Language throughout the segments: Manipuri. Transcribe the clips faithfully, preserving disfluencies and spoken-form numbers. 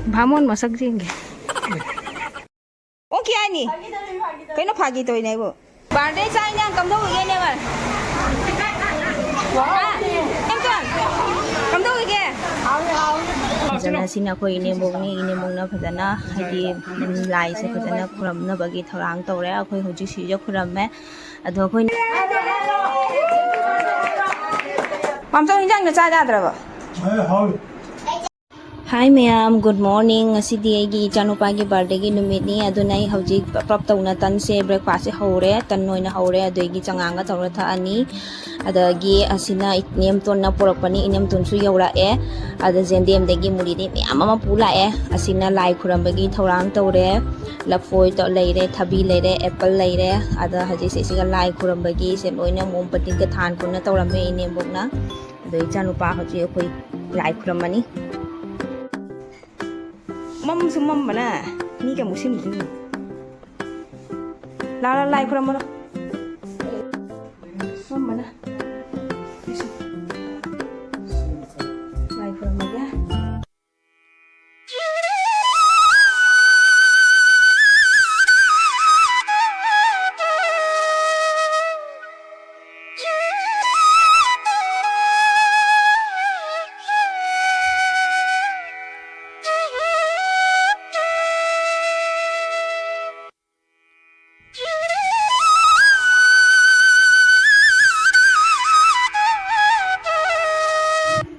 ꯚꯥꯃꯣꯟ ꯃꯁꯛ ꯌꯦꯡꯒꯦ꯫ ꯑꯣ, ꯀꯌꯥꯅꯤ? ꯀꯩꯅꯣ ꯐꯥꯒꯤ ꯇꯧꯔꯤꯅꯦ ꯑꯩꯕꯨ? ꯕꯥꯔꯗꯦ ꯆꯥꯛ ꯏꯟꯖꯥꯡ ꯀꯝꯗꯧꯔꯤꯒꯦ, ꯅꯦꯕꯔ? ꯍꯥ? ꯅꯦꯝꯇꯣꯟ, ꯀꯝꯗꯧꯔꯤꯒꯦ? ꯐꯖꯅ, ꯁꯤꯅ ꯑꯩꯈꯣꯏ ꯏꯅꯦꯝꯕꯣꯛꯅꯤ꯫ ꯏꯅꯦꯝꯕꯣꯛꯅ ꯐꯖꯅ, ꯍꯥꯏꯗꯤ, ꯎꯝ, ꯂꯥꯏꯁꯦ ꯐꯖꯅ ꯈꯨꯔꯝꯅꯕꯒꯤ ꯊꯧꯔꯥꯡ ꯇꯧꯔꯦ꯫ ꯑꯩꯈꯣꯏ ꯍꯧꯖꯤꯛ ꯁꯤꯗ ꯈꯨꯔꯝꯃꯦ꯫ ꯑꯗꯣ ꯑꯩꯈꯣꯏꯅ, ꯄꯥꯝꯆꯧ, ꯏꯟꯖꯥꯡ ꯅꯆꯥ ꯆꯥꯗ꯭ꯔꯕꯣ? ꯍꯥꯏ, ꯍꯥꯎ꯫ ꯍꯥꯏ ꯃꯌꯥꯝ, good morning꯫ ꯉꯁꯤꯗꯤ ꯑꯩꯒꯤ ꯏꯆꯥꯅꯨꯄꯥꯒꯤ ꯕꯥꯔꯗꯦꯒꯤ ꯅꯨꯃꯤꯠꯅꯤ, ꯑꯗꯨꯅ ꯑꯩ ꯍꯧꯖꯤꯛ ꯄ꯭ꯔꯞ ꯇꯧꯅ ꯇꯟꯁꯦ, breakfastꯁꯦ ꯍꯧꯔꯦ꯫ ꯇꯟ ꯑꯣꯏꯅ ꯍꯧꯔꯦ, ꯑꯗꯒꯤ ꯆꯉꯥꯡꯒ ꯇꯧꯔ ꯊꯛꯑꯅꯤ꯫ ꯑꯗꯒꯤ ꯑꯁꯤꯅ ꯏꯅꯦꯝꯇꯣꯟꯅ ꯄꯨꯔꯛꯄꯅꯤ, ꯏꯅꯦꯝꯇꯣꯟꯁꯨ ꯌꯧꯔꯛꯑꯦ꯫ ꯑꯗ ꯖꯦꯟꯗꯦꯝꯗꯒꯤ ꯃꯨꯂꯤꯗꯤ ꯃꯌꯥꯝ ꯑꯃ ꯄꯨ ꯂꯥꯛꯑꯦ꯫ ꯑꯁꯤꯅ ꯂꯥꯏ ꯈꯨꯔꯝꯕꯒꯤ ꯊꯧꯔꯥꯡ ꯇꯧꯔꯦ꯫ ꯂꯐꯣꯏ ꯇ-, ꯂꯩꯔꯦ, ꯊꯕꯤ ꯂꯩꯔꯦ, apple ꯂꯩꯔꯦ꯫ ꯑꯗ ꯍꯧꯖꯤꯛꯁꯦ ꯁꯤꯒ ꯂꯥꯏ ꯈꯨꯔꯝꯕꯒꯤ ꯁꯦ ꯂꯣꯏꯅ ꯃꯣꯝꯄꯇꯤꯒ ꯊꯥꯟ ꯈꯣꯠꯅ ꯇꯧꯔꯝꯃꯦ ꯏꯅꯦꯝꯕꯣꯛꯅ꯫ ꯑꯗꯣ ꯏꯆꯥꯅꯨꯄꯥ ꯍꯧꯖꯤꯛ ꯑꯩꯈꯣꯏ ꯂꯥꯏ ꯈꯨꯔꯝꯃꯅꯤ꯫ ꯃꯝꯁꯨ ꯃꯝꯕꯅ ꯃꯤꯒ ꯃꯨꯁꯤꯟꯕꯁꯤꯕꯨ꯫ ꯂꯥꯛꯑꯣ, ꯂꯥꯏ ꯈꯨꯔꯝꯃꯨꯔꯣ꯫ ꯃꯝꯕꯅ꯫ ꯂꯥꯏ ꯈꯨꯔꯝꯃꯒꯦ꯫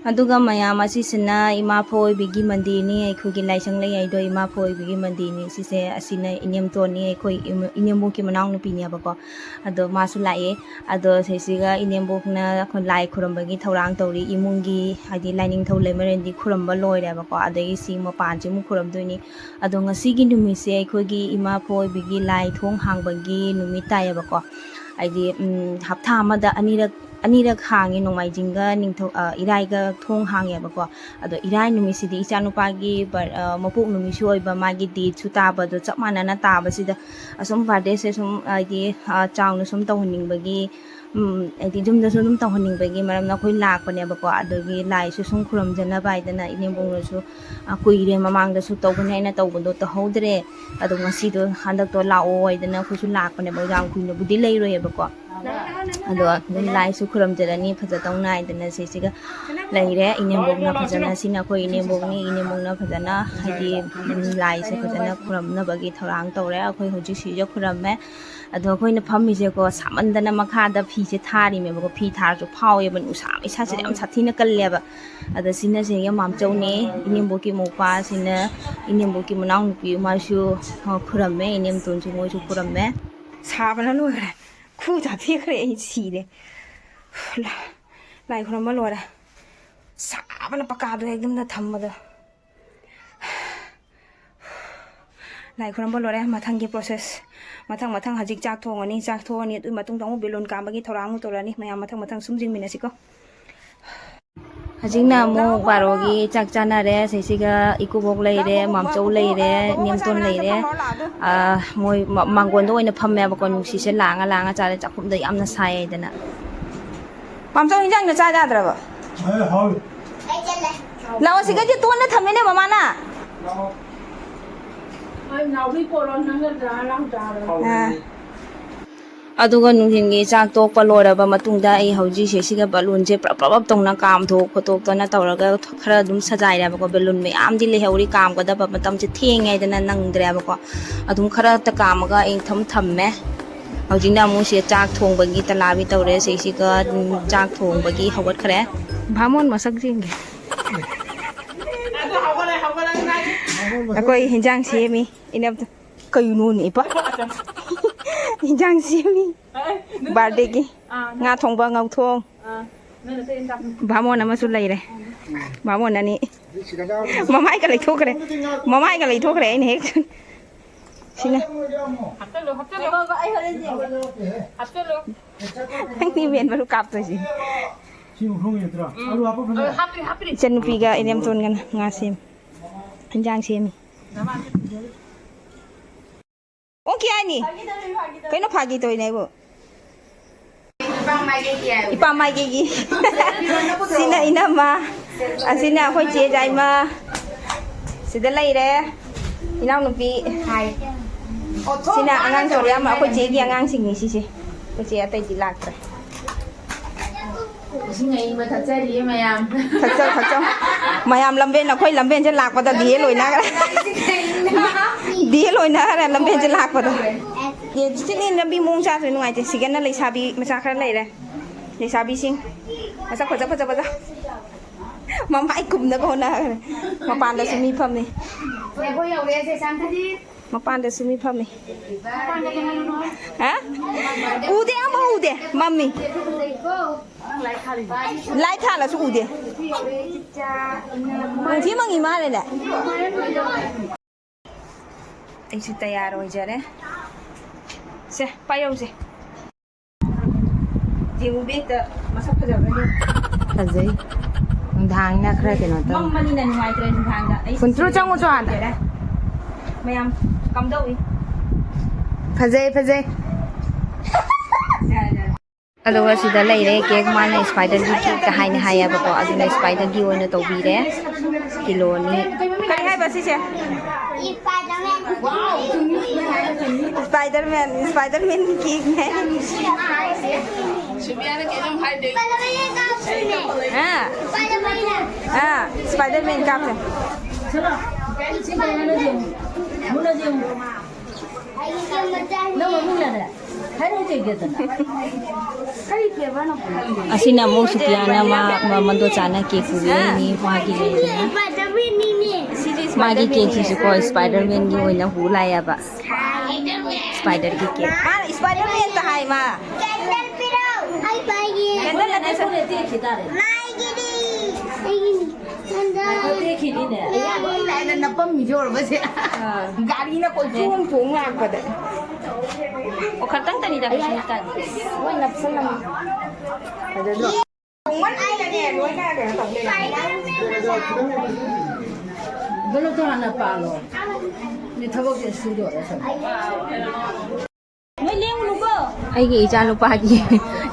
ꯑꯗꯨꯒ ꯃꯌꯥꯝ, ꯑꯁꯤꯁꯤꯅ ꯏꯃꯥ ꯐꯧ ꯑꯣꯏꯕꯤꯒꯤ ꯃꯟꯗꯤꯔꯅꯤ, ꯑꯩꯈꯣꯏꯒꯤ ꯂꯥꯏꯁꯪ ꯂꯩ ꯍꯥꯏꯗꯣ ꯏꯃꯥ ꯐꯧ ꯑꯣꯏꯕꯤꯒꯤ ꯃꯟꯗꯤꯔꯅꯤ꯫ ꯁꯤꯁꯦ, ꯑꯁꯤꯅ ꯏꯅꯦꯝꯇꯣꯟꯅꯤ, ꯑꯩꯈꯣꯏ ꯏꯃ-, ꯏꯅꯦꯝꯕꯣꯛꯀꯤ ꯃꯅꯥꯎꯅꯨꯄꯤꯅꯦꯕꯀꯣ꯫ ꯑꯗꯣ ꯃꯥꯁꯨ ꯂꯥꯛꯑꯦ꯫ ꯑꯗꯣ ꯁꯤꯁꯤꯒ ꯏꯅꯦꯝꯕꯣꯛꯅ ꯑꯩꯈꯣꯏ ꯂꯥꯏ ꯈꯨꯔꯝꯕꯒꯤ ꯊꯧꯔꯥꯡ ꯇꯧꯔꯤ꯫ ꯏꯃꯨꯡꯒꯤ, ꯍꯥꯏꯗꯤ ꯂꯥꯏꯅꯤꯡꯊꯧ ꯂꯩꯃꯔꯦꯟꯗꯤ ꯈꯨꯔꯝꯕ ꯂꯣꯏꯔꯦꯕꯀꯣ꯫ ꯑꯗꯒꯤ ꯁꯤ ꯃꯄꯥꯟꯁꯤ ꯑꯃꯨꯛ ꯈꯨꯔꯝꯗꯣꯏꯅꯤ꯫ ꯑꯗꯣ ꯉꯁꯤꯒꯤ ꯅꯨꯃꯤꯠꯁꯦ ꯑꯩꯈꯣꯏꯒꯤ ꯏꯃꯥ ꯐꯧ ꯑꯣꯏꯕꯤꯒꯤ ꯂꯥꯏ ꯊꯣꯡ ꯍꯥꯡꯕꯒꯤ ꯅꯨꯃꯤꯠ ꯇꯥꯏꯌꯦꯕꯀꯣ꯫ ꯍꯥꯏꯗꯤ, ꯎꯝ, ꯍꯞꯇꯥ ꯑꯃꯗ ꯑꯅꯤꯔꯛ, ꯑꯅꯤꯔꯛ ꯍꯥꯡꯉꯤ, ꯅꯣꯡꯃꯥꯏꯖꯤꯡꯒ ꯅꯤꯡꯊꯧ-, ꯑ, ꯏꯔꯥꯏꯒ ꯊꯣꯡ ꯍꯥꯡꯉꯦꯕꯀꯣ꯫ ꯑꯗꯣ ꯏꯔꯥꯏ ꯅꯨꯃꯤꯠꯁꯤꯗꯤ ꯏꯆꯥꯅꯨꯄꯥꯒꯤ ꯕꯔ-, ꯑ, ꯃꯄꯣꯛ ꯅꯨꯃꯤꯠꯁꯨ ꯑꯣꯏꯕ, ꯃꯥꯒꯤ dateꯁꯨ ꯇꯥꯕꯗꯣ ꯆꯞ ꯃꯥꯟꯅꯅ ꯇꯥꯕꯁꯤꯗ ꯑꯁꯨꯝ birthdayꯁꯦ ꯁꯨꯝ, ꯍꯥꯏꯗꯤ, ꯑ, ꯆꯥꯎꯅ ꯁꯨꯝ ꯇꯧꯍꯟꯅꯤꯡꯕꯒꯤ ꯎꯝ, ꯍꯥꯏꯗꯤ ꯌꯨꯝꯗꯁꯨ ꯑꯗꯨꯝ ꯇꯧꯍꯟꯅꯤꯡꯕꯒꯤ ꯃꯔꯝꯅ ꯑꯩꯈꯣꯏ ꯂꯥꯛꯄꯅꯦꯕꯀꯣ꯫ ꯑꯗꯨꯒꯤ ꯂꯥꯏꯁꯨ ꯁꯨꯝ ꯈꯨꯔꯨꯝꯖꯅꯕ ꯍꯥꯏꯗꯅ ꯏꯅꯦꯝꯕꯣꯛꯅꯁꯨ, ꯑ, ꯀꯨꯏꯔꯦ ꯃꯃꯥꯡꯗꯁꯨ ꯇꯧꯒꯅꯤ ꯍꯥꯏꯅ ꯇꯧꯕꯗꯣ ꯇꯧꯍꯧꯗ꯭ꯔꯦ꯫ ꯑꯗꯣ ꯉꯁꯤꯗꯣ ꯍꯟꯗꯛꯇꯣ ꯂꯥꯛꯑꯣ ꯍꯥꯏꯗꯅ ꯑꯩꯈꯣꯏꯁꯨ ꯂꯥꯛꯄꯅꯦꯕ꯫ ꯌꯥꯝ ꯀꯨꯏꯅꯕꯨꯗꯤ ꯂꯩꯔꯣꯏꯌꯦꯕꯀꯣ꯫ ꯑꯗꯣ ꯑꯗꯨꯝ ꯂꯥꯏꯁꯨ ꯈꯨꯔꯨꯝꯖꯔꯅꯤ ꯐꯖꯗꯧ ꯅꯥꯏꯗꯅ ꯁꯤꯁꯤꯒ ꯂꯩꯔꯦ꯫ ꯏꯅꯦꯝꯕꯣꯛꯅ ꯐꯖꯅ, ꯁꯤꯅ ꯑꯩꯈꯣꯏ ꯏꯅꯦꯝꯕꯣꯛꯅꯤ, ꯏꯅꯦꯝꯕꯣꯛꯅ ꯐꯖꯅ ꯍꯥꯏꯗꯤ, ꯎꯝ, ꯂꯥꯏꯁꯦ ꯐꯖꯅ ꯈꯨꯔꯨꯝꯅꯕꯒꯤ ꯊꯧꯔꯥꯡ ꯇꯧꯔꯦ꯫ ꯑꯩꯈꯣꯏ ꯍꯧꯖꯤꯛ ꯁꯤꯁꯦ ꯈꯨꯔꯝꯃꯦ꯫ ꯑꯗꯣ ꯑꯩꯈꯣꯏꯅ ꯐꯝꯃꯤꯁꯦꯀꯣ, ꯁꯥꯃꯟꯗꯅ ꯃꯈꯥꯗ ꯐꯤꯁꯦ ꯊꯥꯔꯤꯃꯦꯕꯀꯣ꯫ ꯐꯤ ꯊꯥꯔꯁꯨ ꯐꯥꯎꯋꯦꯕ, ꯅꯨꯡꯁꯥ ꯏꯁꯥꯁꯤꯗ ꯌꯥꯝ ꯁꯥꯊꯤꯅ ꯀꯜꯂꯦꯕ꯫ ꯑꯗ ꯁꯤꯅ ꯆꯦ ꯃꯥꯝꯆꯧꯅꯦ, ꯏꯅꯦꯝꯕꯣꯛꯀꯤ ꯃꯧꯄ꯭ꯋꯥꯁꯤꯅ ꯏꯅꯦꯝꯕꯣꯛꯀꯤ ꯃꯅꯥꯎꯅꯨꯄꯤ, ꯃꯥꯁꯨ, ꯑ, ꯈꯨꯔꯝꯃꯦ꯫ ꯏꯅꯦꯝꯇꯣꯟꯁꯨ ꯃꯣꯏꯁꯨ ꯈꯨꯔꯝꯃꯦ꯫ ꯁꯥꯕꯅ ꯂꯣꯏꯈ꯭ꯔꯦ꯫ ꯈꯨ ꯆꯥꯊꯦꯛꯈ꯭ꯔꯦ꯫ ꯑꯩ ꯁꯤꯔꯦ꯫ ꯂꯥꯏ ꯈꯨꯔꯝꯕ ꯂꯣꯏꯔꯦ꯫ ꯁꯥꯕꯅ ꯄꯀꯥꯗꯣ ꯍꯦꯛꯇ ꯊꯝꯕꯗꯣ꯫ ꯂꯥꯏ ꯈꯨꯔꯝꯕ ꯂꯣꯏꯔꯦ꯫ ꯃꯊꯪꯒꯤ process, ꯃꯊꯪ ꯃꯊꯪ ꯍꯧꯖꯤꯛ ꯆꯥꯛ ꯊꯣꯡꯉꯅꯤ꯫ ꯆꯥꯛ ꯊꯣꯡꯉꯅꯤ, ꯑꯗꯨꯒꯤ ꯃꯇꯨꯡꯗ ꯑꯃꯨꯛ balloon ꯀꯥꯝꯕꯒꯤ ꯊꯧꯔꯥꯡ ꯑꯃꯨꯛ ꯇꯧꯔꯅꯤ꯫ ꯃꯌꯥꯝ ꯃꯊꯪ ꯃꯊꯪ ꯁꯨꯝ ꯌꯦꯡꯃꯤꯟꯅꯁꯤꯀꯣ꯫ ꯍꯧꯖꯤꯛꯅ ꯑꯃꯨꯛ ꯕꯥꯔꯣꯒꯤ ꯆꯥꯛ ꯆꯥꯅꯔꯦ꯫ ꯁꯤꯁꯤꯒ ꯏꯀꯨꯕꯣꯛ ꯂꯩꯔꯦ, ꯃꯥꯝꯆꯧ ꯂꯩꯔꯦ, ꯅꯦꯝꯇꯣꯟ ꯂꯩꯔꯦ꯫ ꯑꯥ, ꯃꯣꯏ ꯃ-, ꯃꯥꯡꯒꯣꯟꯗ ꯑꯣꯏꯅ ꯐꯝꯃꯦꯕꯀꯣ꯫ ꯅꯨꯡꯁꯤꯠꯁꯦ ꯂꯥꯡꯉ ꯂꯥꯡꯉ ꯆꯥꯔꯦ꯫ ꯆꯥꯛꯈꯨꯝꯗ ꯌꯥꯝꯅ ꯁꯥꯏ ꯍꯥꯏꯗꯅ꯫ ꯃꯥꯝꯆꯧ, ꯍꯤꯟꯖꯥꯡꯗꯣ ꯆꯥ ꯌꯥꯗ꯭ꯔꯕ? ꯑꯦ, ꯍꯥꯎꯏ꯫ ꯂꯥꯛꯑꯣ, ꯁꯤꯒꯗꯤ ꯇꯣꯟꯅ ꯊꯝꯃꯤꯅꯦ ꯃꯃꯥꯅ꯫ ꯑꯩ ꯅꯥꯎꯕꯤ ꯄꯣꯔꯣ, ꯅꯪꯅ ꯆꯥ ꯂꯥꯡ ꯆꯥꯔꯣ꯫ ꯑꯥ꯫ ꯑꯗꯨꯒ ꯅꯨꯡꯊꯤꯟꯒꯤ ꯆꯥꯛ ꯇꯣꯛꯄ ꯂꯣꯏꯔꯕ ꯃꯇꯨꯡꯗ ꯑꯩ ꯍꯧꯖꯤꯛꯁꯦ ꯁꯤꯒ balloonꯁꯦ ꯄ꯭ꯔꯞ ꯄ꯭ꯔꯞ ꯄ꯭ꯔꯞ ꯇꯧꯅ ꯀꯥꯝꯊꯣꯛ ꯈꯣꯠꯇꯣꯛꯇꯅ ꯇꯧꯔꯒ ꯈꯔ ꯑꯗꯨꯝ ꯁꯖꯥꯏꯔꯦꯕꯀꯣ꯫ Balloon ꯃꯌꯥꯝꯗꯤ ꯂꯩꯍꯧꯔꯤ, ꯀꯥꯝꯒꯗꯕ ꯃꯇꯝꯁꯦ ꯊꯦꯡꯉꯦ ꯍꯥꯏꯗꯅ ꯅꯪꯗ꯭ꯔꯦꯕꯀꯣ꯫ ꯑꯗꯨꯝ ꯈꯔꯇ ꯀꯥꯝꯃꯒ ꯑꯩ ꯊꯝ ꯊꯝꯃꯦ꯫ ꯍꯧꯖꯤꯛꯅ ꯑꯃꯨꯛ ꯁꯤꯗ ꯆꯥꯛ ꯊꯣꯡꯕꯒꯤ ꯇꯂꯥꯕꯤ ꯇꯧꯔꯦ꯫ ꯁꯤꯁꯤꯒ, ꯎꯝ, ꯆꯥꯛ ꯊꯣꯡꯕꯒꯤ ꯍꯧꯒꯠꯈ꯭ꯔꯦ꯫ ꯚꯥꯃꯣꯟ ꯃꯁꯛ ꯌꯦꯡꯒꯦ꯫ ꯑꯩꯈꯣꯏ ꯍꯤꯟꯖꯥꯡ ꯁꯦꯝꯃꯤ꯫ ꯏꯅꯦꯝꯇ-, ꯀꯩꯅꯣꯅꯦ ꯏꯄꯥ? ꯍꯤꯟꯖꯥꯡ ꯁꯦꯝꯃꯤ꯫ Birthdayꯒꯤ ꯉꯥ ꯊꯣꯡꯕ, ꯉꯧꯊꯣꯡ꯫ ꯚꯥꯃꯣꯟ ꯑꯃꯁꯨ ꯂꯩꯔꯦ꯫ ꯚꯥꯃꯣꯟ ꯑꯅꯤ꯫ ꯃꯃꯥꯏꯒ ꯂꯩꯊꯣꯛꯈ꯭ꯔꯦ꯫ ꯃꯃꯥꯏꯒ ꯂꯩꯊꯣꯛꯈ꯭ꯔꯦ ꯑꯩꯅ ꯍꯦꯛ꯫ ꯁꯤꯅ꯫ ꯅꯪꯗꯤ ꯃꯦꯟ ꯃꯔꯨ ꯀꯥꯞꯇꯣꯏꯁꯤ꯫ ꯏꯆꯟꯅꯨꯄꯤꯒ ꯏꯅꯦꯝꯇꯣꯟꯒꯅ ꯉꯥ ꯁꯦꯝꯃꯤ꯫ ꯍꯤꯟꯖꯥꯡ ꯁꯦꯝꯃꯤ꯫ ꯑꯣ, ꯀꯌꯥꯅꯤ? ꯀꯩꯅꯣ ꯐꯥꯒꯤ ꯇꯧꯔꯤꯅꯦ ꯑꯩꯕꯨ? ꯏꯄꯥ ꯃꯥꯏꯀꯩꯒꯤ꯫ ꯁꯤꯅ ꯏꯅꯝꯃ, ꯑꯁꯤꯅ ꯑꯩꯈꯣꯏ ꯆꯦ ꯖꯥꯏꯃ꯫ ꯁꯤꯗ ꯂꯩꯔꯦ ꯏꯅꯥꯎꯅꯨꯄꯤ꯫ ꯍꯥꯏ꯫ ꯁꯤꯅ ꯑꯉꯥꯡ ꯆꯧꯔꯤꯌꯥꯝ, ꯑꯩꯈꯣꯏ ꯆꯦꯒꯤ ꯑꯉꯥꯡꯁꯤꯡꯅꯤ ꯁꯤꯁꯦ꯫ ꯑꯩꯈꯣꯏ ꯆꯦ ꯑꯇꯩꯗꯤ ꯂꯥꯛꯇ꯭ꯔꯦ꯫ ꯏꯁꯤꯡ ꯑꯏꯪꯕ ꯊꯛꯆꯔꯤꯌꯦ ꯃꯌꯥꯝ꯫ ꯊꯛꯆꯧ, ꯊꯛꯆꯧ꯫ ꯃꯌꯥꯝ ꯂꯝꯕꯦꯟ, ꯑꯩꯈꯣꯏ ꯂꯝꯕꯦꯟꯁꯦ ꯂꯥꯛꯄꯗ ꯗꯤꯍꯦ ꯂꯣꯏꯅꯈ꯭ꯔꯦ꯫ ꯗꯤꯍꯦ ꯂꯣꯏꯅꯈ꯭ꯔꯦ ꯂꯝꯕꯦꯟꯁꯦ ꯂꯥꯛꯄꯗ꯫ ꯑꯦ, ꯁꯤꯅꯤ ꯂꯝꯕꯤ ꯃꯑꯣꯡ ꯆꯥꯗ꯭ꯔꯦ, ꯅꯨꯡꯉꯥꯏꯇꯦ꯫ ꯁꯤꯒꯅ ꯂꯩꯁꯥꯕꯤ ꯃꯆꯥ ꯈꯔ ꯂꯩꯔꯦ꯫ ꯂꯩꯁꯥꯕꯤꯁꯤꯡ꯫ ꯃꯁꯛ ꯐꯖ ꯐꯖ ꯐꯖ꯫ ꯃꯃꯥꯏ ꯀꯨꯝꯅꯕ ꯍꯣꯠꯅꯈ꯭ꯔꯦ꯫ ꯃꯄꯥꯟꯗꯁꯨ ꯃꯤ ꯐꯝꯃꯤ꯫ ꯑꯩꯈꯣꯏ ꯌꯧꯔꯦ, ꯁꯦ ꯁꯥꯟꯊꯕꯤ꯫ ꯃꯄꯥꯟꯗꯁꯨ ꯃꯤ ꯐꯝꯃꯤ꯫ ꯍꯥ? ꯎꯗꯦ, ꯑꯃ ꯎꯗꯦ, ꯃꯝꯃꯤ꯫ ꯂꯥꯏꯠ ꯊꯥꯜꯂꯁꯨ ꯎꯗꯦ꯫ ꯅꯨꯡꯊꯤ ꯃꯪꯉꯤ ꯃꯥꯜꯂꯦꯅꯦ꯫ ꯑꯩꯁꯨ ꯇꯌꯥꯔ ꯑꯣꯏꯖꯔꯦ꯫ ꯁꯦ, ꯄꯥꯏꯌꯧꯁꯦ꯫ ꯌꯦꯡꯉꯨ ꯕꯦꯛꯇ ꯃꯁꯛ ꯐꯖꯕ꯭ꯔꯥ ꯌꯦꯡꯉꯨ꯫ ꯐꯖꯩ꯫ ꯅꯨꯡꯗꯥꯡꯅ ꯈꯔ ꯀꯩꯅꯣ ꯇꯧ꯫ ꯃꯝꯕꯅꯤꯅ ꯅꯨꯡꯉꯥꯏꯇ꯭ꯔꯦ ꯅꯨꯡꯗꯥꯡꯗ꯫ ꯑꯩ ꯀꯨꯟꯇꯔꯨꯛ ꯆꯪꯉꯨ ꯆꯣ ꯑꯥꯗ꯫ ꯃꯌꯥꯝ ꯀꯝꯗꯧꯏ? ꯐꯖꯩ, ꯐꯖꯩ꯫ ꯌꯥꯔꯦ, ꯌꯥꯔꯦ꯫ ꯑꯗꯨꯒ ꯁꯤꯗ ꯂꯩꯔꯦ ꯀꯦꯛ, ꯃꯥꯅ ꯏꯁꯄꯥꯏꯗꯔꯒꯤ ꯀꯦꯛꯇ ꯍꯥꯏꯅ ꯍꯥꯏꯌꯦꯕꯀꯣ, ꯑꯗꯨꯅ ꯏꯁꯄꯥꯏꯗꯔꯒꯤ ꯑꯣꯏꯅ ꯇꯧꯕꯤꯔꯦ꯫ ꯀꯤꯂꯣ ꯑꯅꯤ꯫ ꯀꯔꯤ ꯍꯥꯏꯕ ꯁꯤꯁꯦ? ꯏꯁꯄꯥꯏꯗꯔꯃꯦꯟ꯫ ꯏꯁꯄꯥꯏꯗꯔꯃꯦꯟ, ꯏꯁꯄꯥꯏꯗꯔꯃꯦꯟꯒꯤ ꯀꯦꯛꯅꯦ꯫ ꯁꯨꯕꯤꯌꯥꯅ ꯀꯩꯅꯣꯝ ꯍꯥꯏꯗꯦ꯫ ꯏꯁꯄꯥꯏꯗꯔꯃꯦꯟ ꯀꯥꯞꯁꯤꯅꯦ꯫ ꯑꯥ, ꯑꯥ, ꯏꯁꯄꯥꯏꯗꯔꯃꯦꯟ ꯀꯥꯞꯁꯦ꯫ ꯅꯪ ꯃꯃꯤꯡ ꯂꯥꯛꯑꯦ꯫ ꯑꯁꯤꯅ ꯑꯃꯨꯛ ꯁꯨꯄꯤꯌꯥꯅ ꯃꯥ, ꯃꯥ ꯃꯟꯗꯣꯆꯥꯅ ꯀꯦꯛ ꯄꯨꯕꯤꯔꯛꯏꯅꯤ, ꯃꯥꯒꯤ ꯂꯩꯗꯅ꯫ ꯃꯥꯒꯤ ꯀꯦꯛꯁꯤꯁꯨꯀꯣ ꯏꯁꯄꯥꯏꯗꯔꯃꯦꯟꯒꯤ ꯑꯣꯏꯅ ꯍꯨ ꯂꯥꯛꯑꯦꯕ꯫ ꯏꯁꯄꯥꯏꯗꯔꯒꯤ ꯀꯦꯛ꯫ ꯃꯥꯅ ꯏꯁꯄꯥꯏꯗꯔꯃꯦꯟꯇ ꯍꯥꯏ ꯃꯥ꯫ ꯀꯦꯟꯗꯜ ꯄꯤꯔꯛꯑꯣ, ꯑꯩ ꯄꯥꯏꯒꯦ꯫ ꯀꯦꯟꯗꯜ ꯅꯠꯇꯦ, ꯁꯦ꯫ ꯃꯥꯏꯒꯤꯗꯤ ꯑꯩꯒꯤꯅꯤ꯫ ꯀꯦꯟꯗꯜ꯫ ꯂꯣꯏ ꯂꯥꯏꯅ ꯅꯞꯄꯝꯃꯤꯁꯦ ꯎꯔꯕꯁꯦ꯫ ꯑꯥ꯫ ꯒꯥꯔꯤꯅ ꯀꯣꯏꯆꯣꯡ ꯆꯣꯡ ꯂꯥꯛꯄꯗ꯫ ꯑꯣ, ꯈꯛꯇꯪꯇꯅꯤꯗ, ꯀꯩꯁꯨ ꯅꯠꯇꯦ꯫ ꯂꯣꯏ ꯅꯞꯁꯜꯂꯝꯃꯤ꯫ ꯐꯖꯗ꯭ꯔꯣ? ꯍꯣꯡꯃꯟꯗꯅꯅꯦ, ꯂꯣꯏꯅ ꯀꯩꯅꯣ ꯇꯧ ꯂꯩꯔꯝꯃꯦ꯫ ꯕꯂꯣꯇꯣ ꯍꯥꯟꯅ ꯄꯥꯜꯂꯣ꯫ ꯃꯤ ꯊꯕꯛꯁꯦ ꯁꯨꯗꯣꯔꯦ ꯁꯨꯝ꯫ ꯅꯣꯏ ꯂꯦꯡꯉꯨꯅꯨꯀꯣ꯫ ꯑꯩꯒꯤ ꯏꯆꯥꯅꯨꯄꯥꯒꯤ,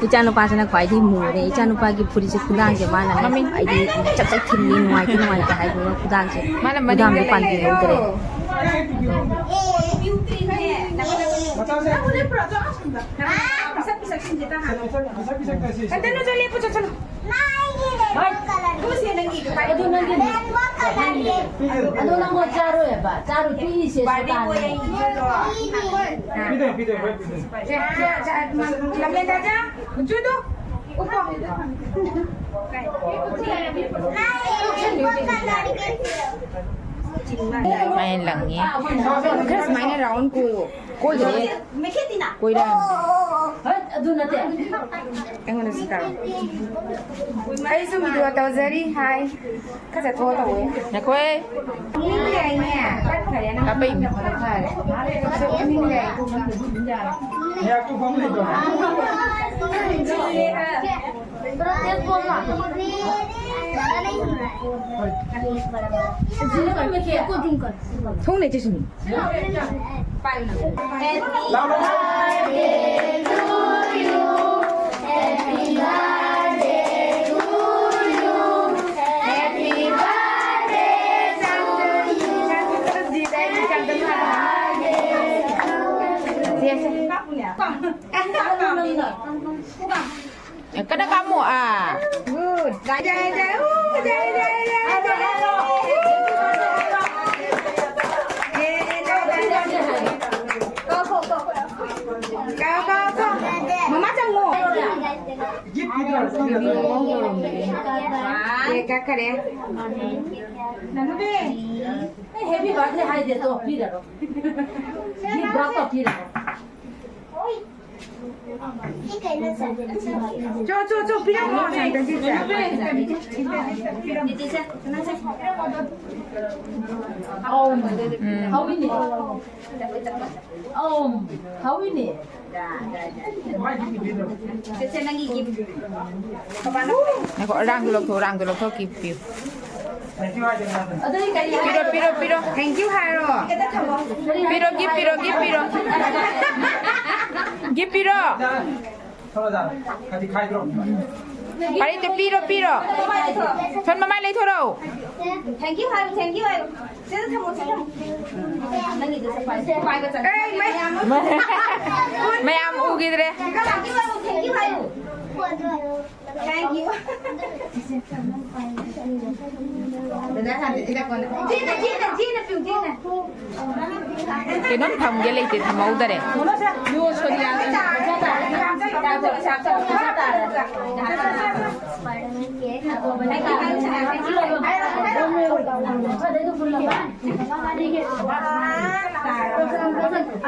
ꯏꯆꯥꯅꯨꯄꯥꯁꯤꯅ ꯈ꯭ꯋꯥꯏꯗꯒꯤ ꯃꯨꯔꯦ꯫ ꯏꯆꯥꯅꯨꯄꯥꯒꯤ ꯐꯨꯔꯤꯠꯁꯦ ꯈꯨꯗꯥꯡꯁꯦ ꯃꯥꯅꯅꯦ ꯃꯃꯤꯡ? ꯑꯩꯗꯤ ꯆꯞ ꯆꯞ ꯊꯤꯜꯂꯤ, ꯅꯨꯡꯉꯥꯏꯇꯦ ꯅꯨꯡꯉꯥꯏꯇꯦ ꯍꯥꯏꯗꯨꯅ ꯈꯨꯗꯥꯡꯁꯦ, ꯃꯥꯅ ꯃꯅꯤꯡꯗ ꯈꯨꯗꯥꯡꯗꯣ ꯂꯩꯌꯦ꯫ ꯄꯥꯟꯕꯤꯍꯧꯗ꯭ꯔꯦ꯫ ꯃꯆꯥꯁꯦ꯫ ꯃꯁꯛ ꯃꯁꯛ ꯁꯤꯡꯁꯦ ꯇꯥ ꯍꯥꯟꯅ꯫ ꯃꯁꯛ ꯃꯁꯛ ꯇꯥꯁꯤ꯫ ꯀꯟꯇꯅꯨ ꯆꯠꯂꯦ, ꯄꯨ ꯆꯠꯁꯅꯨ꯫ ꯍꯣꯏ꯫ ꯀꯨꯝꯁꯦ ꯅꯪꯒꯤ꯫ ꯑꯗꯨ ꯅꯪꯒꯤ꯫ ꯑꯗꯨ ꯅꯪꯉꯣꯟ ꯆꯥꯔꯣꯏꯕ꯫ ꯆꯥꯔꯣꯏ, ꯄꯤꯔꯤꯁꯦ ꯁꯨꯇꯥꯅꯤ꯫ ꯄꯤꯗꯣꯏ, ꯄꯤꯗꯣꯏ, ꯍꯣꯏ, ꯄꯤꯗꯣꯏ꯫ ꯁꯦ, ꯁꯦ, ꯁꯦ, ꯂꯝꯂꯦꯟꯗꯥꯖꯥ, ꯎꯆꯨꯗꯣ, ꯎꯞꯄꯣ꯫ ꯃꯥꯏ ꯂꯪꯉꯤ꯫ ꯈꯔ ꯁꯨꯃꯥꯏꯅ round ꯀꯣꯏꯌꯣ꯫ ꯀꯣꯏꯗ꯭ꯔꯦ꯫ ꯀꯣꯏꯔꯦ꯫ ꯍꯣꯏ, ꯑꯗꯨ ꯅꯠꯇꯦ꯫ ꯑꯩꯉꯣꯟꯗꯁꯨ ꯇꯥꯔꯣ꯫ ꯑꯩꯁꯨ video ꯇꯧꯖꯔꯤ꯫ ꯍꯥꯏ꯫ ꯈꯔ ꯆꯠꯊꯣꯛꯑ ꯇꯧꯋꯦ꯫ ꯉꯥꯏꯈꯣꯍꯦ꯫ ꯃꯤ ꯂꯩꯔꯤꯅꯦ꯫ ꯇꯠꯈ꯭ꯔꯦ ꯅꯪ꯫ ꯀꯥꯞꯄꯛꯏꯅꯦ꯫ ꯐꯔꯦ꯫ ꯃꯤ ꯂꯩꯔꯤ꯫ ꯊꯣꯡ ꯂꯩꯇꯦ ꯁꯤꯅꯤ꯫ Kena kamu, ah. Good. Jai, jai, jai. Uh, jai, jai, jai, jai. Jai, jai, jai, jai. Go, go, go. Go, go, go. Mama, jangan. Ye, kakak ya. Nanu be. Happy birthday, hi, de to, pira ro. Ye, bra to, pira ro. ꯆꯣ, ꯆꯣ, ꯆꯣ, ꯄꯤꯔꯝꯃꯣ, ꯁꯥꯟꯇ ꯁꯤꯁꯦ꯫ ꯎꯝ꯫ ꯍꯥꯎꯏꯅꯦ꯫ ꯎꯝ, ꯍꯥꯎꯏꯅꯦ꯫ ꯉꯥꯏꯈꯣ, ꯑꯔꯥꯡꯗꯣ ꯂꯧꯊꯣꯛ, ꯑꯔꯥꯡꯗꯣ ꯂꯧꯊꯣꯛꯈꯤ, ꯄꯤꯌꯨ꯫ ꯑꯗꯨꯗꯤ ꯀꯔꯤ ꯄꯤꯔꯣ, ꯄꯤꯔꯣ, ꯄꯤꯔꯣ꯫ Thank you ꯍꯥꯏꯔꯣ꯫ ꯄꯤꯔꯣ, gift ꯄꯤꯔꯣ, gift ꯄꯤꯔꯣ꯫ ꯒꯤꯐ ꯄꯤꯔꯣ꯫ ꯄꯥꯔꯤꯇꯣ ꯄꯤꯔꯣ, ꯄꯤꯔꯣ꯫ ꯁꯣꯝ ꯃꯃꯥꯏ ꯂꯩꯊꯣꯔꯛꯑꯣ꯫ Thank you ꯍꯥꯏꯌꯨ, thank you ꯍꯥꯏꯌꯨ꯫ ꯁꯤꯗ ꯊꯝꯃꯣ, ꯁꯤꯗ ꯊꯝꯃꯣ꯫ ꯅꯪꯒꯤꯗꯨꯁꯨ ꯄꯥꯏ-, ꯄꯥꯏꯕ ꯆꯠꯂꯣ꯫ ꯃꯌꯥꯝ ꯎꯈꯤꯗ꯭ꯔꯦ꯫ Thank you ꯍꯥꯏꯌꯨ, thank you ꯍꯥꯏꯌꯨ꯫ Thank you꯫ ꯀꯩꯅꯣꯝ ꯊꯝꯒꯦ ꯂꯩꯇꯦ, ꯊꯝꯍꯧꯗꯔꯦ꯫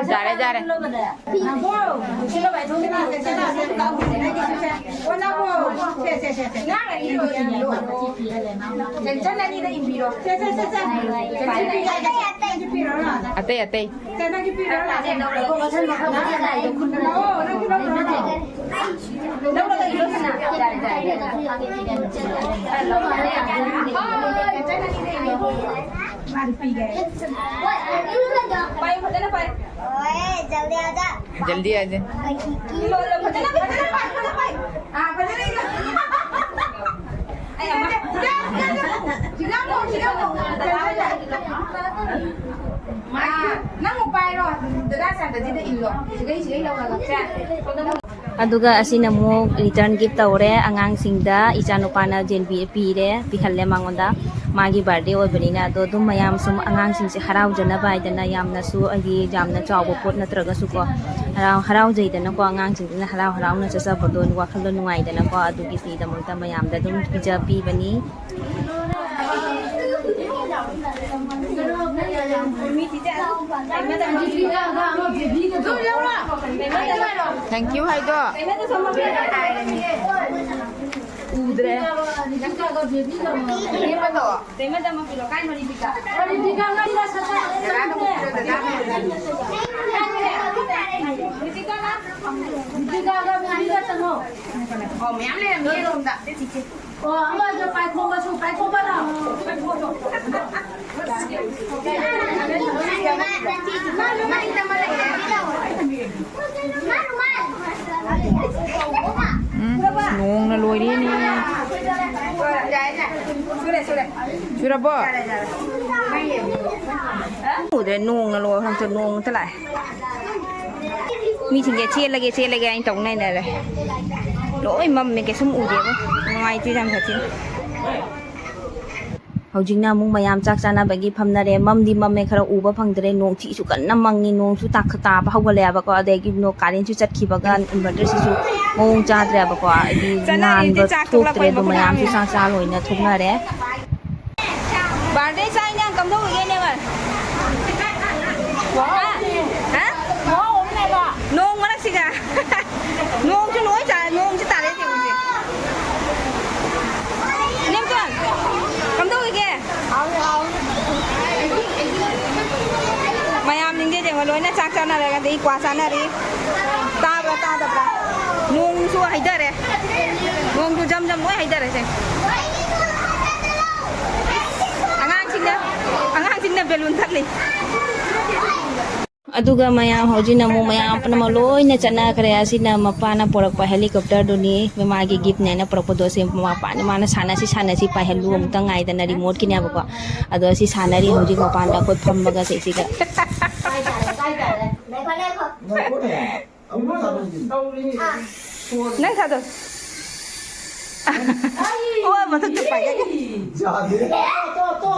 ꯌꯥꯔꯦ, ꯌꯥꯔꯦ꯫ ꯑꯇꯩ, ꯑꯇꯩ꯫ ꯄꯥꯏꯌꯨ, ꯐꯖꯅ ꯄꯥꯏꯌꯨ꯫ ꯖꯜꯗꯤ ꯑꯥ ꯖꯥ꯫ ꯏꯜꯂꯣ, ꯏꯜꯂꯣ, ꯐꯖꯅ, ꯐꯖꯅ ꯄꯥꯏ, ꯐꯖꯅ ꯄꯥꯏ꯫ ꯑꯥ, ꯐꯖꯅ ꯏꯜꯂꯣ꯫ ꯑꯩ ꯑꯃ꯫ ꯁꯤꯗ, ꯁꯤꯗ, ꯁꯤꯗ꯫ ꯁꯤꯗ ꯑꯃꯨꯛ, ꯁꯤꯗ ꯑꯃꯨꯛ꯫ ꯑꯥ, ꯅꯪ ꯑꯃꯨꯛ ꯄꯥꯏꯔꯣ꯫ ꯗꯗꯥ ꯁꯥꯟꯇꯖꯤꯗ ꯏꯜꯂꯣ꯫ ꯁꯤꯒꯩ, ꯁꯤꯒꯩ ꯂꯧꯔꯒ꯫ ꯁꯦ, ꯁꯣꯝꯗ ꯑꯃꯨꯛ꯫ ꯑꯗꯨꯒ ꯑꯁꯤꯅ ꯑꯃꯨꯛ return gift ꯇꯧꯔꯦ ꯑꯉꯥꯡꯁꯤꯡꯗ, ꯏꯆꯥꯅꯨꯄꯥꯅ ꯖꯦꯟꯕꯤ ꯄꯤꯔꯦ, ꯄꯤꯍꯜꯂꯦ ꯃꯉꯣꯟꯗ, ꯃꯥꯒꯤ birthday ꯑꯣꯏꯕꯅꯤꯅ꯫ ꯑꯗꯣ ꯑꯗꯨꯝ ꯃꯌꯥꯝ ꯁꯨꯝ ꯑꯉꯥꯡꯁꯤꯡꯁꯦ ꯍꯔꯥꯎꯖꯅꯕ ꯍꯥꯏꯗꯅ, ꯌꯥꯝꯅꯁꯨ ꯍꯥꯏꯗꯤ ꯌꯥꯝꯅ ꯆꯥꯎꯕ ꯄꯣꯠ ꯅꯠꯇ꯭ꯔꯒꯁꯨꯀꯣ, ꯍꯔꯥꯎ ꯍꯔꯥꯎꯖꯩꯗꯅꯀꯣ, ꯑꯉꯥꯡꯁꯤꯡꯁꯤꯅ ꯍꯔꯥꯎ ꯍꯔꯥꯎꯅ ꯆꯠꯆꯕꯗꯣ ꯋꯥꯈꯜꯗꯣ ꯅꯨꯡꯉꯥꯏꯗꯅꯀꯣ, ꯑꯗꯨꯒꯤꯗꯃꯛꯇ ꯃꯌꯥꯝꯗ ꯑꯗꯨꯝ ꯄꯤꯖ ꯄꯤꯕꯅꯤ꯫ Thank you ꯍꯥꯏꯗꯣ꯫ ꯎꯗ꯭ꯔꯦ꯫ ꯑꯣ, ꯃꯌꯥꯝ ꯂꯩꯔꯝꯃꯤ ꯁꯣꯝꯗ꯫ ꯑꯣ, ꯑꯃꯗꯣ ꯄꯥꯏꯈꯣꯝꯕꯁꯨ, ꯄꯥꯏꯈꯣꯝꯕ ꯂꯥꯎ꯫ ꯃꯅꯤꯡꯗ ꯑꯃ ꯂꯩꯔꯦ꯫ ꯂꯣꯏꯔꯦꯅꯦ꯫ ꯁꯨꯔꯕꯣ? ꯎꯗ꯭ꯔꯦ, ꯅꯣꯡꯅ ꯂꯣꯏ ꯈꯪꯗꯦ, ꯅꯣꯡ ꯉꯥꯛꯇ ꯂꯥꯛꯑꯦ꯫ ꯃꯤꯁꯤꯡꯁꯦ ꯆꯦꯜꯂꯒꯦ, ꯆꯦꯜꯂꯒꯦ ꯍꯥꯏꯅ ꯇꯧ ꯂꯩꯅꯔꯦ꯫ ꯂꯣꯏ ꯃꯝꯃꯦ, ꯀꯩꯁꯨꯝ ꯎꯗꯦꯕ꯫ ꯅꯨꯡꯉꯥꯏꯇꯦ ꯌꯥꯝ ꯁꯥꯊꯤꯅ꯫ ꯍꯧꯖꯤꯛꯅ ꯑꯃꯨꯛ ꯃꯌꯥꯝ ꯆꯥꯛ ꯆꯥꯅꯕꯒꯤ ꯐꯝꯅꯔꯦ꯫ ꯃꯝꯗꯤ ꯃꯝꯃꯦ, ꯈꯔ ꯎꯕ ꯐꯪꯗ꯭ꯔꯦ꯫ ꯅꯣꯡ ꯊꯤꯁꯨ ꯀꯟꯅ ꯃꯪꯉꯤ, ꯅꯣꯡꯁꯨ ꯇꯥꯈ-, ꯇꯥꯕ ꯍꯧꯒꯠꯂꯛꯑꯦꯕꯀꯣ꯫ ꯑꯗꯒꯤ ꯅꯣ-, ꯀꯥꯔꯦꯟꯁꯨ ꯆꯠꯈꯤꯕꯒ ꯏꯟꯚꯔꯇꯔꯁꯤꯁꯨ ꯃꯑꯣꯡ ꯆꯥꯗ꯭ꯔꯦꯕꯀꯣ꯫ ꯍꯥꯏꯗꯤ ꯆꯠꯅꯔꯤꯗꯤ ꯉꯥꯟꯕ ꯆꯥꯛ ꯊꯣꯛꯂꯛꯄꯩ ꯊꯣꯛꯇ꯭ꯔꯦ, ꯑꯗꯣ ꯃꯈꯨꯠ ꯃꯌꯥꯝꯁꯨ ꯍꯥꯝꯃꯤ꯫ ꯆꯥꯛ ꯆꯥ ꯂꯣꯏꯅ ꯊꯣꯛꯅꯔꯦ꯫ ꯕꯥꯔꯗꯦ ꯆꯥꯛ ꯏꯟꯖꯥꯡ ꯀꯝꯗꯧꯔꯤꯒꯦ, ꯅꯦꯃꯔ? ꯍꯥ? ꯍꯥ? ꯅꯣꯡ ꯃꯔꯛꯁꯤꯒ꯫ ꯅꯣꯡꯁꯨ ꯂꯣꯏ ꯇꯥꯔꯦ, ꯅꯣꯡꯁꯨ ꯇꯥꯔꯦ ꯇꯧꯔꯤꯁꯦ꯫ ꯅꯦꯝꯇꯣꯟ, ꯀꯝꯗꯧꯔꯤꯒꯦ? ꯃꯌꯥꯝꯁꯤꯡꯁꯦ ꯌꯦꯡꯉꯣ, ꯂꯣꯏꯅ ꯆꯥꯛ ꯆꯥꯅꯔꯒ ꯑꯗꯩ ꯀ꯭ꯋꯥ ꯆꯥꯅꯔꯤ꯫ ꯇꯥꯕ꯭ꯔꯥ ꯇꯥꯗꯕ꯭ꯔꯥ? ꯅꯣꯡꯁꯨ ꯍꯩꯊꯔꯦ꯫ ꯅꯣꯡꯁꯨ ꯖꯝ ꯖꯝ ꯂꯣꯏ ꯍꯩꯊꯔꯦꯁꯦ꯫ ꯑꯉꯥꯡꯁꯤꯡꯅ, ꯑꯉꯥꯡꯁꯤꯡꯅ ꯕꯦꯂꯨꯟ ꯊꯠꯂꯤ꯫ ꯑꯗꯨꯒ ꯃꯌꯥꯝ ꯍꯧꯖꯤꯛꯅ ꯑꯃꯨꯛ ꯃꯌꯥꯝ ꯄꯨꯝꯅꯃꯛ ꯂꯣꯏꯅ ꯆꯠꯅꯈ꯭ꯔꯦ꯫ ꯑꯁꯤꯅ ꯃꯄꯥꯅ ꯄꯨꯔꯛꯄ ꯍꯦꯂꯤꯀꯣꯞꯇꯔꯗꯨꯅꯤ, ꯃꯃꯥꯒꯤ ꯒꯤꯐꯅꯦꯅ ꯄꯨꯔꯛꯄꯗꯣ꯫ ꯁꯤ ꯃꯄꯥꯅ, ꯃꯥꯅ ꯁꯥꯟꯅꯁꯤ, ꯁꯥꯟꯅꯁꯤ, ꯄꯥꯏꯍꯜꯂꯨ ꯑꯃꯨꯛꯇ ꯉꯥꯏꯗꯅ ꯔꯤꯃꯣꯠꯀꯤꯅꯦꯕꯀꯣ꯫ ꯑꯗꯣ ꯁꯤ ꯁꯥꯟꯅꯔꯤ ꯍꯧꯖꯤꯛ ꯃꯄꯥꯟꯗ ꯑꯩꯈꯣꯏ ꯐꯝꯃꯒ ꯁꯤꯁꯤꯒ꯫ ꯉꯥꯏꯈꯣꯅꯦ, ꯑꯃꯨꯛ ꯁꯥꯟꯅꯁꯤ꯫ ꯅꯪ ꯊꯥꯗꯣ꯫ ꯑꯣ, ꯃꯊꯛꯇ ꯄꯥꯏꯒꯠꯂꯤ꯫ ꯌꯥꯗꯦ꯫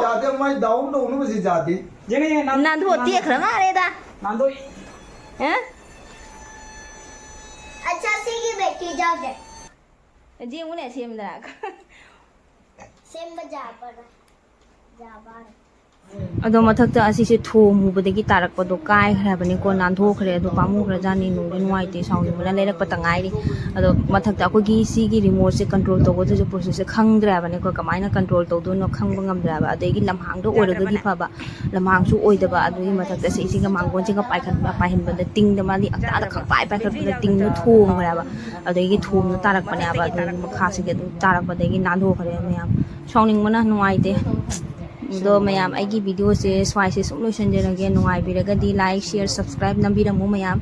ꯌꯥꯗꯦ, ꯃꯥꯏ ꯗꯥꯎꯟ ꯇꯧꯅꯕꯁꯤ ꯌꯥꯗꯦ꯫ ꯌꯦꯡꯉꯦ, ꯌꯦꯡꯉꯦ, ꯅꯥꯟ-, ꯅꯥꯟꯊꯣꯛ ꯅꯥꯟ-, ꯇꯦꯛꯈ꯭ꯔ ꯃꯥꯜꯂꯦꯗ꯫ ꯅꯥꯟꯊꯣꯛ-, ꯑꯦ? ꯑꯠꯆꯥ, ꯁꯤꯒꯤ ꯕꯦꯇ꯭ꯔꯤ ꯌꯥꯎꯗꯦ꯫ ꯌꯦꯡꯉꯨꯅꯦ, ꯁꯦꯝꯗꯅ꯫ ꯁꯦꯝꯕ ꯌꯥꯕ꯭ꯔꯥ? ꯌꯥꯕ꯭ꯔꯥ? ꯑꯗꯣ ꯃꯊꯛꯇ ꯑꯁꯤꯁꯦ ꯊꯣꯝꯃꯨꯕꯗꯒꯤ ꯇꯥꯔꯛꯄꯗꯣ ꯀꯥꯏꯈ꯭ꯔꯕꯅꯤꯀꯣ, ꯅꯥꯟꯊꯣꯛꯈ꯭ꯔꯦ꯫ ꯑꯗꯣ ꯄꯥꯝꯃꯨꯈ꯭ꯔꯖꯥꯠꯅꯤ, ꯅꯨꯡꯗꯤ ꯅꯨꯡꯉꯥꯏꯇꯦ, ꯁꯥꯎꯅꯤꯡꯕꯅ ꯂꯩꯔꯛꯄꯇ ꯉꯥꯏꯔꯤ꯫ ꯑꯗꯣ ꯃꯊꯛꯇ ꯑꯩꯈꯣꯏꯒꯤ ꯁꯤꯒꯤ ꯔꯤꯃꯣꯠꯁꯦ ꯀꯟꯇ꯭ꯔꯣꯜ ꯇꯧꯒꯗꯣꯏꯁꯦ ꯄ꯭ꯔꯣꯁꯦꯁꯁꯦ ꯈꯪꯗ꯭ꯔꯦ ꯍꯥꯏꯕꯅꯤꯀꯣ, ꯀꯃꯥꯏꯅ ꯀꯟꯇ꯭ꯔꯣꯜ ꯇꯧꯗꯣꯏꯅꯣ ꯈꯪꯕ ꯉꯝꯗ꯭ꯔꯦ ꯍꯥꯏꯕ꯫ ꯑꯗꯒꯤ ꯂꯝꯍꯥꯡꯗ ꯑꯣꯏꯔꯒꯗꯤ ꯐꯕ, ꯂꯝꯍꯥꯡꯁꯨ ꯑꯣꯏꯗꯕ꯫ ꯑꯗꯨꯒꯤ ꯃꯊꯛꯇ ꯁꯤꯁꯤꯒ ꯃꯥꯡꯒꯣꯟꯁꯤꯒ ꯄꯥꯏꯈꯠ-, ꯄꯥꯏꯍꯟꯕꯗ ꯇꯤꯡꯗ ꯃꯥꯗꯤ ꯑꯇꯥꯗ ꯈꯪꯄꯥꯏ ꯄꯥꯏꯈꯠꯄꯗ ꯇꯤꯡꯗ ꯊꯣꯝꯈ꯭ꯔꯦꯕ꯫ ꯑꯗꯒꯤ ꯊꯣꯝꯗ ꯇꯥꯔꯛꯄꯅꯦꯕ꯫ ꯑꯗꯨꯒꯤ ꯃꯈꯥꯁꯤꯒ ꯑꯗꯨꯝ ꯇꯥꯔꯛꯄꯗꯒꯤ ꯅꯥꯟꯊꯣꯛꯈ꯭ꯔꯦ ꯃꯌꯥꯝ꯫ ꯁꯥꯎꯅꯤꯡꯕꯅ ꯅꯨꯡꯉꯥꯏꯇꯦ꯫ ꯑꯗꯣ ꯃꯌꯥꯝ, ꯑꯩꯒꯤ ꯚꯤꯗꯤꯑꯣꯁꯦ ꯁ꯭ꯋꯥꯏꯁꯦ ꯁꯨꯝ ꯂꯣꯏꯁꯤꯟꯖꯔꯒꯦ꯫ ꯅꯨꯡꯉꯥꯏꯕꯤꯔꯒꯗꯤ like, share, subscribe ꯅꯝꯕꯤꯔꯝꯃꯨ ꯃꯌꯥꯝ꯫